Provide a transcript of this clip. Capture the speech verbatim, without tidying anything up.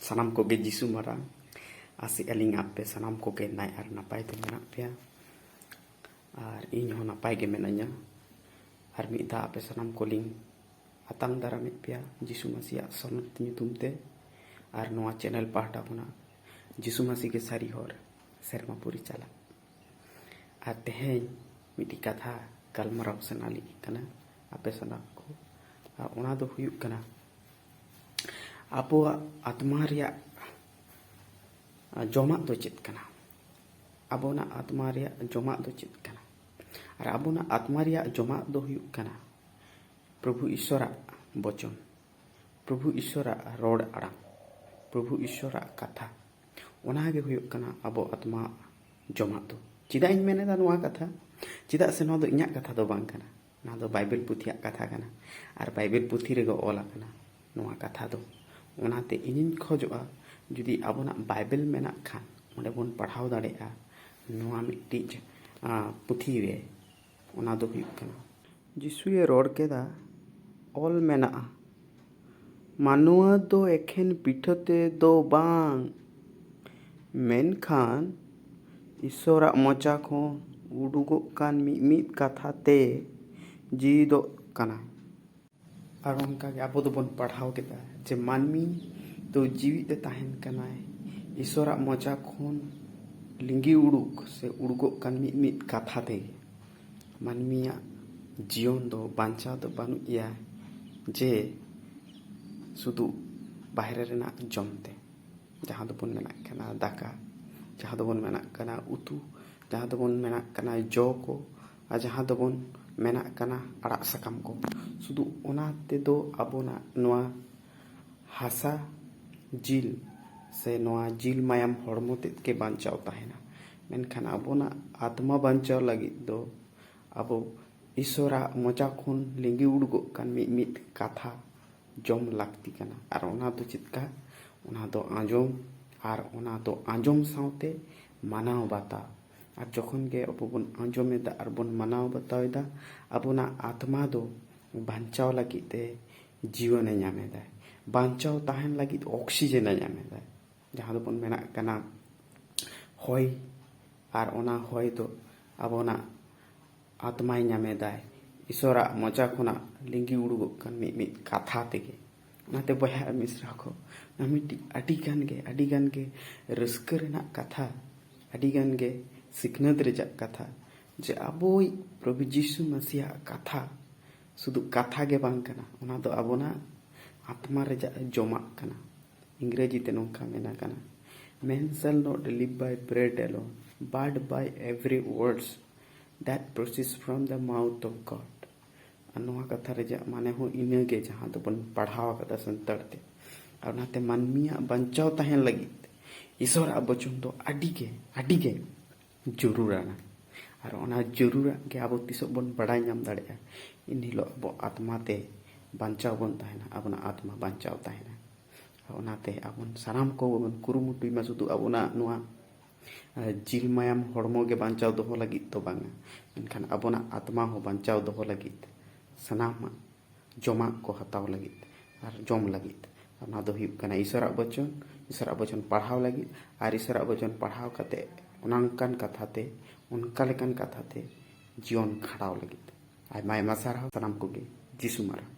ᱥᱟᱱᱟᱢ ᱠᱚᱜᱮ ᱡᱤᱥᱩ ᱢᱟᱨᱟᱝ᱾ ᱟᱥᱮᱜ ᱟᱹᱞᱤᱧ ᱟᱯᱮ ᱥᱟᱱᱟᱢ ᱠᱚᱜᱮ ᱱᱟᱭ ᱟᱨ ᱱᱟᱯᱟᱭ ᱛᱮ ᱢᱮᱱᱟᱜ ᱯᱮᱭᱟ, ᱟᱨ ᱤᱧ ᱦᱚᱸ ᱱᱟᱯᱟᱭ ᱜᱮ ᱢᱮᱱᱟᱹᱧᱟ᱾ ᱟᱨ ᱢᱤᱫ ᱫᱷᱟᱣ ᱟᱯᱮ ᱥᱟᱱᱟᱢ ᱠᱚᱞᱤᱧ ᱟᱛᱟᱝ ᱫᱟᱨᱟᱢᱮᱫ ᱯᱮᱭᱟ ᱡᱤᱥᱩ ᱢᱟᱹᱥᱤᱭᱟᱜ ᱥᱚᱱᱚᱛ ᱧᱩᱛᱩᱢ ᱛᱮ, ᱟᱨ ᱱᱚᱣᱟ ᱪᱮᱱᱮᱞ ᱯᱟᱦᱴᱟ ᱠᱷᱚᱱᱟᱜ ᱡᱤᱥᱩ ᱢᱟᱹᱥᱤ ᱜᱮ ᱥᱟᱹᱨᱤ ᱦᱚᱨ, ᱥᱮᱨᱢᱟ ᱯᱩᱨᱤ ᱪᱟᱞᱟᱜ᱾ ᱟᱨ ᱛᱮᱦᱮᱧ ᱢᱤᱫᱴᱤᱡ ᱠᱟᱛᱷᱟ ᱜᱟᱞᱢᱟᱨᱟᱣ ᱥᱟᱱᱟ ᱞᱤᱧ ᱠᱟᱱᱟ ᱟᱯᱮ ᱥᱟᱱᱟᱢ ᱠᱚ᱾ ᱟᱨ ᱚᱱᱟ ᱫᱚ ᱦᱩᱭᱩᱜ ᱠᱟᱱᱟ, ᱟᱵᱚᱣᱟᱜ ᱟᱛᱢᱟ ᱨᱮᱭᱟᱜ ᱡᱚᱢᱟᱜ ᱫᱚ ᱪᱮᱫ ᱠᱟᱱᱟ? ᱟᱵᱚᱱᱟᱜ ᱟᱛᱢᱟ ᱨᱮᱭᱟᱜ ᱡᱚᱢᱟᱜ ᱫᱚ ᱪᱮᱫ ᱠᱟᱱᱟ? ᱟᱨ ᱟᱵᱚᱱᱟᱜ ᱟᱛᱢᱟ ᱨᱮᱭᱟᱜ ᱡᱚᱢᱟᱜ ᱫᱚ ᱦᱩᱭᱩᱜ ᱠᱟᱱᱟ ᱯᱨᱚᱵᱷᱩ ᱤᱥᱚᱨᱟᱜ ᱵᱚᱪᱚᱱ, ᱯᱨᱚᱵᱷᱩ ᱤᱥᱚᱨᱟᱜ ᱨᱚᱲ ᱟᱲᱟᱝ, ᱯᱨᱚᱵᱷᱩ ᱤᱥᱚᱨᱟᱜ ᱠᱟᱛᱷᱟ᱾ ᱚᱱᱟ ᱜᱮ ᱦᱩᱭᱩᱜ ᱠᱟᱱᱟ ᱟᱵᱚ ᱟᱛᱢᱟ ᱡᱚᱢᱟᱜ ᱫᱚ᱾ ᱪᱮᱫᱟᱜ ᱤᱧ ᱢᱮᱱ ᱮᱫᱟ ᱱᱚᱣᱟ ᱠᱟᱛᱷᱟ? ᱪᱮᱫᱟᱜ ᱥᱮ ᱱᱚᱣᱟ ᱫᱚ ᱤᱧᱟᱹᱜ ᱠᱟᱛᱷᱟ ᱫᱚ ᱵᱟᱝ ᱠᱟᱱᱟ, ᱱᱚᱣᱟ ᱫᱚ ᱵᱟᱭᱵᱮᱞ ᱯᱩᱛᱷᱤᱭᱟᱜ ᱠᱟᱛᱷᱟ ᱠᱟᱱᱟ᱾ ᱟᱨ ᱵᱟᱭᱵᱮᱞ ᱯᱩᱛᱷᱤ ᱨᱮᱜᱮ ᱚᱞ ᱟᱠᱟᱱᱟ ᱱᱚᱣᱟ ᱠᱟᱛᱷᱟ ᱫᱚ᱾ ᱚᱱᱟᱛᱮ ᱤᱧᱤᱧ ᱠᱷᱚᱡᱚᱜᱼᱟ, ᱡᱩᱫᱤ ᱟᱵᱚᱱᱟᱜ ᱵᱟᱭᱵᱮᱞ ᱢᱮᱱᱟᱜ ᱠᱷᱟᱱ, ᱚᱸᱰᱮ ᱵᱚᱱ ᱯᱟᱲᱦᱟᱣ ᱫᱟᱲᱮᱭᱟᱜᱼᱟ ᱱᱚᱣᱟ ᱢᱤᱫᱴᱤᱡ, ᱟᱸ, ᱯᱩᱛᱷᱤ ᱨᱮ᱾ ᱚᱱᱟ ᱫᱚ ᱦᱩᱭᱩᱜ ᱠᱟᱱᱟ, ᱡᱤᱥᱩᱭᱮ ᱨᱚᱲ ᱠᱮᱫᱟ, "ᱚᱞ ᱢᱮᱱᱟᱜᱼᱟ, ᱢᱟᱱᱣᱟ ᱫᱚ ᱮᱠᱷᱮᱱ ᱯᱤᱴᱷᱟᱹ ᱛᱮ ᱫᱚ ᱵᱟᱝ, ᱢᱮᱱᱠᱷᱟᱱ ᱤᱥᱚᱨᱟᱜ ᱢᱚᱪᱟ ᱠᱷᱚᱱ ᱩᱰᱩᱠᱚᱜ ᱠᱟᱱ ᱢᱤᱫ ᱢᱤᱫ ᱠᱟᱛᱷᱟ ᱛᱮ ᱡᱤᱣᱤᱫᱚᱜ ᱠᱟᱱᱟᱭ᱾" ᱟᱨ ᱚᱱᱠᱟᱜᱮ ᱟᱵᱚ ᱫᱚᱵᱚᱱ ᱯᱟᱲᱦᱟᱣ ᱠᱮᱫᱟ ᱡᱮ ᱢᱟᱹᱱᱢᱤ ᱫᱚ ᱡᱤᱣᱤᱫ ᱮ ᱛᱟᱦᱮᱱ ᱠᱟᱱᱟᱭ ᱤᱥᱚᱨᱟᱜ ᱢᱚᱪᱟ ᱠᱷᱚᱱ ᱞᱤᱸᱜᱤ ᱩᱰᱩᱠ ᱥᱮ ᱩᱰᱩᱠᱚᱜ ᱠᱟᱱ ᱢᱤᱫ ᱢᱤᱫ ᱠᱟᱛᱷᱟ ᱛᱮᱜᱮ᱾ ᱢᱟᱹᱱᱢᱤᱭᱟᱜ ᱡᱤᱭᱚᱱ ᱫᱚ ᱵᱟᱧᱪᱟᱣ ᱫᱚ ᱵᱟᱹᱱᱩᱜ ᱮᱭᱟ ᱡᱮ ᱥᱩᱫᱷᱩ ᱵᱟᱦᱨᱮ ᱨᱮᱱᱟᱜ ᱡᱚᱢ ᱛᱮ, ᱡᱟᱦᱟᱸ ᱫᱚᱵᱚᱱ ᱢᱮᱱᱟᱜ ᱠᱟᱱᱟ ᱫᱟᱠᱟ, ᱡᱟᱦᱟᱸ ᱫᱚᱵᱚᱱ ᱢᱮᱱᱟᱜ ᱠᱟᱱᱟ ᱩᱛᱩ, ᱡᱟᱦᱟᱸ ᱫᱚᱵᱚᱱ ᱢᱮᱱᱟᱜ ᱠᱟᱱᱟ ᱡᱚ ᱠᱚ, ᱟᱨ ᱡᱟᱦᱟᱸ ᱫᱚᱵᱚᱱ ᱢᱮᱱᱟᱜ ᱠᱟᱱᱟ ᱟᱲᱟᱜ ᱥᱟᱠᱟᱢ ᱠᱚ᱾ ᱥᱩᱫᱷᱩ ᱚᱱᱟ ᱛᱮᱫᱚ ᱟᱵᱚᱱᱟᱜ ᱱᱚᱣᱟ ᱦᱟᱥᱟ, ᱡᱤᱞ ᱥᱮ ᱱᱚᱣᱟ ᱡᱤᱞ ᱢᱟᱭᱟᱢ ᱦᱚᱲᱢᱚ ᱛᱮᱫ ᱜᱮ ᱵᱟᱧᱪᱟᱣ ᱛᱟᱦᱮᱱᱟ᱾ ᱢᱮᱱᱠᱷᱟᱱ ᱟᱵᱚᱱᱟᱜ ᱟᱛᱢᱟ ᱵᱟᱧᱪᱟᱣ ᱞᱟᱹᱜᱤᱫ ᱫᱚ ᱟᱵᱚ ᱤᱥᱚᱨᱟᱜ ᱢᱚᱪᱟ ᱠᱷᱚᱱ ᱞᱤᱸᱜᱤ ᱩᱰᱩᱠᱚᱜ ᱠᱟᱱ ᱢᱤᱫ ᱢᱤᱫ ᱠᱟᱛᱷᱟ ᱡᱚᱢ ᱞᱟᱹᱠᱛᱤ ᱠᱟᱱᱟ᱾ ᱟᱨ ᱚᱱᱟ ᱫᱚ ᱪᱮᱫ ᱠᱟ? ᱚᱱᱟ ᱫᱚ ᱟᱸᱡᱚᱢ, ᱟᱨ ᱚᱱᱟ ᱫᱚ ᱟᱸᱡᱚᱢ ᱥᱟᱶᱛᱮ ᱢᱟᱱᱟᱣ ᱵᱟᱛᱟᱣ᱾ ᱟᱨ ᱡᱚᱠᱷᱚᱱ ᱜᱮ ᱟᱵᱚ ᱵᱚᱱ ᱟᱸᱡᱚᱢ ᱮᱫᱟ ᱟᱨ ᱵᱚᱱ ᱢᱟᱱᱟᱣ ᱵᱟᱛᱟᱣ ᱮᱫᱟ, ᱟᱵᱚᱱᱟᱜ ᱟᱛᱢᱟ ᱫᱚ ᱵᱟᱧᱪᱟᱣ ᱞᱟᱹᱜᱤᱫ ᱛᱮ ᱡᱤᱭᱚᱱᱮ ᱧᱟᱢ ᱮᱫᱟᱭ᱾ ᱵᱟᱧᱪᱟᱣ ᱛᱟᱦᱮᱱ ᱞᱟᱹᱜᱤᱫ ᱚᱠᱥᱤᱡᱮᱱ ᱮ ᱧᱟᱢ ᱮᱫᱟᱭ, ᱡᱟᱦᱟᱸ ᱫᱚᱵᱚᱱ ᱢᱮᱱᱟᱜ ᱠᱟᱱᱟ ᱦᱚᱭ᱾ ᱟᱨ ᱚᱱᱟ ᱦᱚᱭ ᱫᱚ ᱟᱵᱚᱱᱟᱜ ᱟᱛᱢᱟᱭ ᱧᱟᱢ ᱮᱫᱟᱭ, ᱤᱥᱚᱨᱟᱜ ᱢᱚᱪᱟ ᱠᱷᱚᱱᱟᱜ ᱞᱤᱸᱜᱤ ᱩᱰᱩᱠᱚᱜ ᱠᱟᱱ ᱢᱤᱫ ᱢᱤᱫ ᱠᱟᱛᱷᱟ ᱛᱮᱜᱮ᱾ ᱚᱱᱟᱛᱮ ᱵᱚᱭᱦᱟ ᱟᱨ ᱢᱤᱥᱨᱟ ᱠᱚ, ᱱᱚᱣᱟ ᱢᱤᱫᱴᱤᱡ ᱟᱹᱰᱤ ᱜᱟᱱ ᱜᱮ, ᱟᱹᱰᱤ ᱜᱟᱱ ᱜᱮ ᱨᱟᱹᱥᱠᱟᱹ ᱨᱮᱱᱟᱜ ᱠᱟᱛᱷᱟ, ᱟᱹᱰᱤ ᱜᱟᱱ ᱜᱮ ᱥᱤᱠᱷᱱᱟᱹᱛ ᱨᱮᱭᱟᱜ ᱠᱟᱛᱷᱟ, ᱡᱮ ᱟᱵᱚᱭᱤᱡ ᱯᱨᱚᱵᱷᱩ ᱡᱤᱥᱩ ᱢᱟᱥᱤᱭᱟᱜ ᱠᱟᱛᱷᱟ ᱥᱩᱫᱷᱩ ᱠᱟᱛᱷᱟ ᱜᱮ ᱵᱟᱝ ᱠᱟᱱᱟ, ᱚᱱᱟ ᱫᱚ ᱟᱵᱚᱱᱟᱜ ᱟᱛᱢᱟ ᱨᱮᱭᱟᱜ ᱡᱚᱢᱟᱜ ᱠᱟᱱᱟ᱾ ᱤᱝᱨᱮᱡᱤ ᱛᱮ ᱱᱚᱝᱠᱟ ᱢᱮᱱ ᱟᱠᱟᱱᱟ, "Man shall not live by bread alone, but by every words that proceeds from the mouth of God." ᱟᱨ ᱱᱚᱣᱟ ᱠᱟᱛᱷᱟ ᱨᱮᱭᱟᱜ ᱢᱟᱱᱮ ᱦᱚᱸ ᱤᱱᱟᱹᱜᱮ, ᱡᱟᱦᱟᱸ ᱫᱚᱵᱚᱱ ᱯᱟᱲᱦᱟᱣ ᱟᱠᱟᱫᱟ ᱥᱟᱱᱛᱟᱲ ᱛᱮ᱾ ᱟᱨ ᱚᱱᱟᱛᱮ ᱢᱟᱹᱱᱢᱤᱭᱟᱜ ᱵᱟᱧᱪᱟᱣ ᱛᱟᱦᱮᱱ ᱞᱟᱹᱜᱤᱫ ᱤᱥᱚᱨᱟᱜ ᱵᱚᱪᱚᱱ ᱫᱚ ᱟᱹᱰᱤ ᱜᱮ, ᱟᱹᱰᱤ ᱜᱮ ᱡᱟᱹᱨᱩᱲᱟᱱᱟ᱾ ᱟᱨ ᱚᱱᱟ ᱡᱟᱹᱨᱩᱲᱟᱜ ᱜᱮ ᱟᱵᱚ ᱛᱤᱥᱚᱜ ᱵᱚᱱ ᱵᱟᱲᱟᱭ ᱧᱟᱢ ᱫᱟᱲᱮᱭᱟᱜᱼᱟ, ᱤᱱ ᱦᱤᱞᱳᱜ ᱟᱵᱚ ᱟᱛᱢᱟ ᱛᱮ ᱵᱟᱧᱪᱟᱣ ᱵᱚᱱ ᱛᱟᱦᱮᱱᱟ, ᱟᱵᱚᱱᱟᱜ ᱟᱛᱢᱟ ᱵᱟᱧᱪᱟᱣ ᱛᱟᱦᱮᱱᱟ᱾ ᱚᱱᱟᱛᱮ ᱟᱵᱚᱱ ᱥᱟᱱᱟᱢ ᱠᱚᱵᱚᱱ ᱠᱩᱨᱩᱢᱩᱴᱩᱭ ᱢᱟ, ᱥᱩᱫᱷᱩ ᱟᱵᱚᱱᱟᱜ ᱱᱚᱣᱟ, ᱟᱸ, ᱡᱤᱞ ᱢᱟᱭᱟᱢ ᱦᱚᱲᱢᱚ ᱜᱮ ᱵᱟᱧᱪᱟᱣ ᱫᱚᱦᱚ ᱞᱟᱹᱜᱤᱫ ᱫᱚ ᱵᱟᱝᱟ, ᱢᱮᱱᱠᱷᱟᱱ ᱟᱵᱚᱱᱟᱜ ᱟᱛᱢᱟ ᱦᱚᱸ ᱵᱟᱧᱪᱟᱣ ᱫᱚᱦᱚ ᱞᱟᱹᱜᱤᱫ ᱥᱟᱱᱟᱢᱟᱜ ᱡᱚᱢᱟᱜ ᱠᱚ ᱦᱟᱛᱟᱣ ᱞᱟᱹᱜᱤᱫ ᱟᱨ ᱡᱚᱢ ᱞᱟᱹᱜᱤᱫ᱾ ᱚᱱᱟ ᱫᱚ ᱦᱩᱭᱩᱜ ᱠᱟᱱᱟ ᱤᱥᱚᱨᱟᱜ ᱵᱚᱪᱚᱱ, ᱤᱥᱚᱨᱟᱜ ᱵᱚᱪᱚᱱ ᱯᱟᱲᱦᱟᱣ ᱞᱟᱹᱜᱤᱫ ᱟᱨ ᱤᱥᱚᱨᱟᱜ ᱵᱚᱪᱚᱱ ᱯᱟᱲᱦᱟᱣ ᱠᱟᱛᱮ ᱚᱱᱟ ᱚᱱᱠᱟᱱ ᱠᱟᱛᱷᱟ ᱛᱮ, ᱚᱱᱠᱟ ᱞᱮᱠᱟᱱ ᱠᱟᱛᱷᱟ ᱛᱮ ᱡᱤᱭᱚᱱ ᱠᱷᱟᱸᱰᱟᱣ ᱞᱟᱹᱜᱤᱫ᱾ ᱟᱭᱢᱟ ᱟᱭᱢᱟ ᱥᱟᱨᱦᱟᱣ ᱥᱟᱱᱟᱢ ᱠᱚᱜᱮ᱾ ᱡᱤᱥᱩ ᱢᱟᱨᱟᱝ᱾